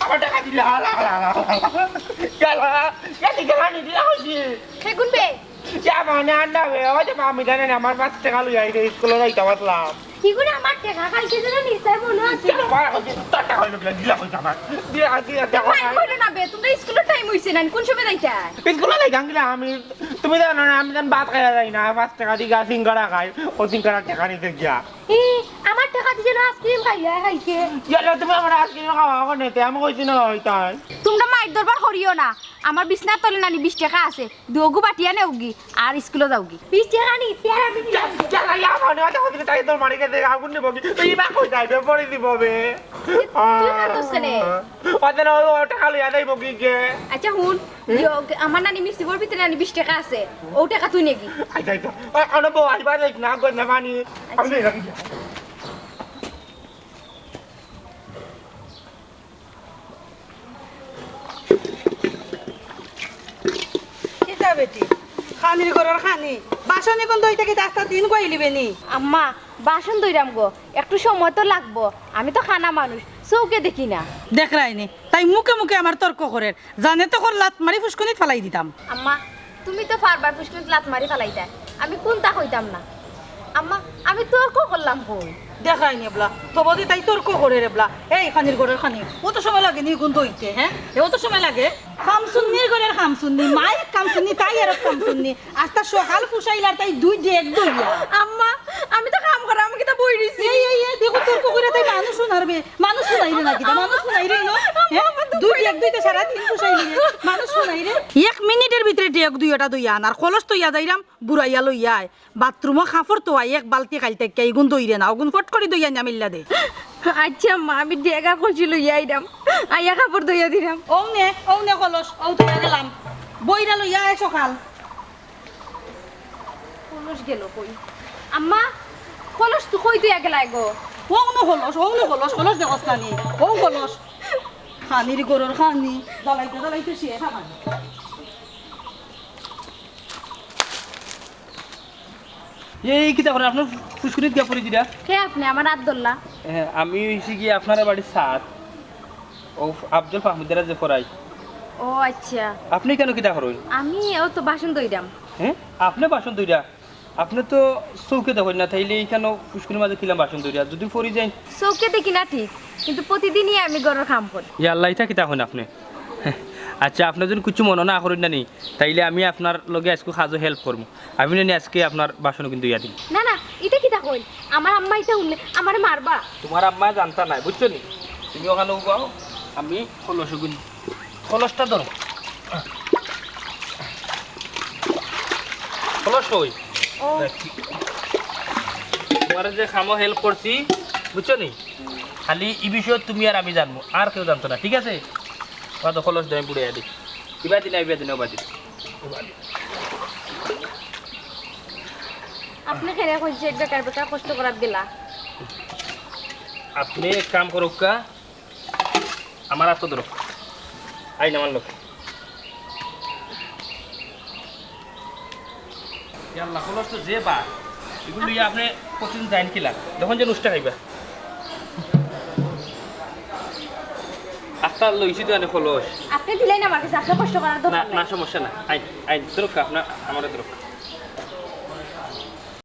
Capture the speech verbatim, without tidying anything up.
আমার টেকা দিলা, হালা, হালা, হালা, হালা। গেলা, গেলা, গেলা, নি দিলা কইছি। সেগুন বে। ইয়া, মানে, আন্ডা বে, ওই যে আমি জানি না, আমার পাঁচ টেকা লইয়া আইছে, স্কুলো যাইতাম আসলাম। কি করে আমার টেকা কালকে যেন নিস্তায় মনে আছে? কেন মারা কইছি, তোর টেকা হইলো কিলা, দিলা কইছি আমার। দিলা, দিলা, দিলা, মাইর কইলো না বে, তোমরা স্কুলের টাইম হইছে না, কোন সময় যাইতায়? স্কুলো যাইতাম কিলা আমি, তুমি জানো না, আমি যেন ভাত খাইয়া যাই না, পাঁচ টেকা দিয়া সিঙ্গারা খাই, ও সিঙ্গারার টেকা নিতে গিয়া। ই, আমার টেকা দিয়া যেন আইসক্রিম খাইয়া খাইছে। ইয়াল্লা, তুমি আমার আইসক্রিম খাওয়া এখন নিতে, আমি কইছি না হইতাই। তোমরা মাইর দরবার করিও না। আমার বিছনার তলে নানি বিশ টেকা আছে, দুগু বাটিয়া নেওগি আর স্কুলো যাওগি। বিশ টেকা নি, তে আর আমি নিলাম। ইয়াল্লা, ইয়া, মানে, আচ্ছা, কইছি না, তাই তোর মারি গেছে, আগুন নিব কি? তুই ইবা কই যাইবে, পড়ি দিব বে। তুই কান্দস কেনে? ওতে না, ও টেকা লইয়া যাইব কি গে? আচ্ছা, হুন, ইয়ো, আমার নানি মিষ্টি বরফিতে নানি বিশ টেকা আছে, ও টেকা তুই নেগি। আচ্ছা, আচ্ছা। আ-, আনো বউ, আইবা দেখ না, গো, না মানি। আমি আচ্ছা। যাই না। কিতা বেটি? খানির ঘরর খানি। বাসন এখন ধইতে কি আস্তা দিন কইলিবে নি? আম্মা, বাসন ধইরাম গো, একটু সময় তো লাগবো। আমি তো কানা মানুষ, চউখে দেখি না। দেখরায়নি, তাই মুখে মুখে আমার তর্ক করের। জানে তো কর লাত মারি ফুসকুনিত ফালাই দিতাম। আম্মা, তুমি তো বারবার ফুসকুনিত লাত মারি ফালাইতায়, আমি কুনতা কইতাম না। আম্মা, আমি তর্ক করলাম কই? দেখরায়নি এবলা, তবদি তাই তর্ক করের এবলা। এই খানির ঘরর খানি, অত সময় লাগে নি ইগুন ধইতে, হ্যাঁ? এ অত সময় লাগে? কামচুন্নির ঘরর কামচুন্নি, মাই এক কামচুন্নি, তাই আর এক কামচুন্নি। আস্তা সকাল ফুসাইলার তাই দুই ডেগ ধইয়া। আম্মা, আমি তো কাম করাম, আমি কিতা বই রইছি? এই, এই, এই, দেখো, তর্ক কইরা তাই মানুষ হুনারবে। মানুষ হুনাইরে না কিতা? মানুষ হুনাইরে না? আম্মা, হ্যাঁ? আমার তো দুই ভয় ডেগ লাগে। ধইতে সারা দিন ফুসাইলিরে। মানুষ হুনাইরে? এক মিনিটের ভিতরে ডেগ ধইয়াটা ধইয়া আন, আর কলস থইয়া যাইরাম, বুড়াইয়া লইয়া আয়। বাথরুমো কাপড় থওয়াই এক বালতি খাইল থাকিয়া ইগুন ধইরে না, অগুন ফট করি ধইয়া নিয়া মিল্লা দে। আচ্ছা মা, আমি ডেগ আর কলসি লইয়া আইরাম, আইয়া কাপড় ধইয়া দিরাম। অউ নে, অউ নে কলস, অউ থইয়া গেলাম। বইরা লইয়া আয় সকাল। কলস গেল কই? আম্মা, কলস তো কই থইয়া গেলায় গো? অউ নো কলস, অউ নো কলস, কলস দেখস না নি? অউ কলস। খানির ঘরর খানি, জ্বালাইতে জ্বালাইতে শেষ আমার। এই কিতা করেন? আপনার ফুসকুনিত গিয়া পড়ি দিরা? কে আপনি? আমার আত ধরলা? হ্যাঁ, আমি হইছি কি আপনার বাড়ির ছাদ। ও আফজল ফাহমিদারা যে পড়াই। ও আচ্ছা। আপনি কেন কিতা করেন? আমি ও তো বাসন ধইরাম। হ্যাঁ? আপনি বাসন ধইরা? আপনি তো চউখে দেখইন না, তাইলে এইখানে ফুসকুনির মাঝে কিলাম বাসন ধইরা? যদি পড়ি যাইন। চউখে দেখি না ঠিক, কিন্তু প্রতিদিনই আমি ঘরর কাম করি। ইয়া আল্লাহ, ইতা কিতা কইন আপনি? আচ্ছা, আপনি যদি কিছু মনে না করেন না নি, তাইলে আমি আপনার লগে আজকে কাজও হেল্প করমু। আমি না নি আজকে আপনার বাসন কিন্তু ইয়া দিন। না, না, ইতা কিতা কইন? আমার আম্মা ইতা হুনলে আমারে মারবা। তোমার আম্মা জানতা নাই, বুঝছো নি? তুমি ওখানে উবাও, আমি কলস গুন, কলসটা ধরো। কলস কই? ও। দেখ। তোমার যে কামো হেল্প করছি, বুঝছো নি? খালি এই বিষয়ে তুমি আর আমি জানবো, আর কেউ জানতো না, ঠিক আছে? ওরা তো কলস দেয়, আমি বুড়ে আদি। ইবা দিন, ইবা দিন, ওবা দিন। আপনি কেনে কইছে বেকার বেকার কষ্ট করার দিলা? আপনি এক কাম করুক্কা, আমার আতো ধরো। আইন আমার লগে। ইয়াল্লা, কলস তো যে বার। এগুলো লইয়া আপনি প্রতিদিন যাইন কিলা? যখন যে নুষ্টা খাইবা। আস্তা লইছি তো এনে কলস। আপনি দিলেন আমার কাছে, আপনি কষ্ট করার না, দরকার নাই। না, সমস্যা না। আইন, আইন, ধরুক্কা, আপনার, আমারে ধরুক্কা।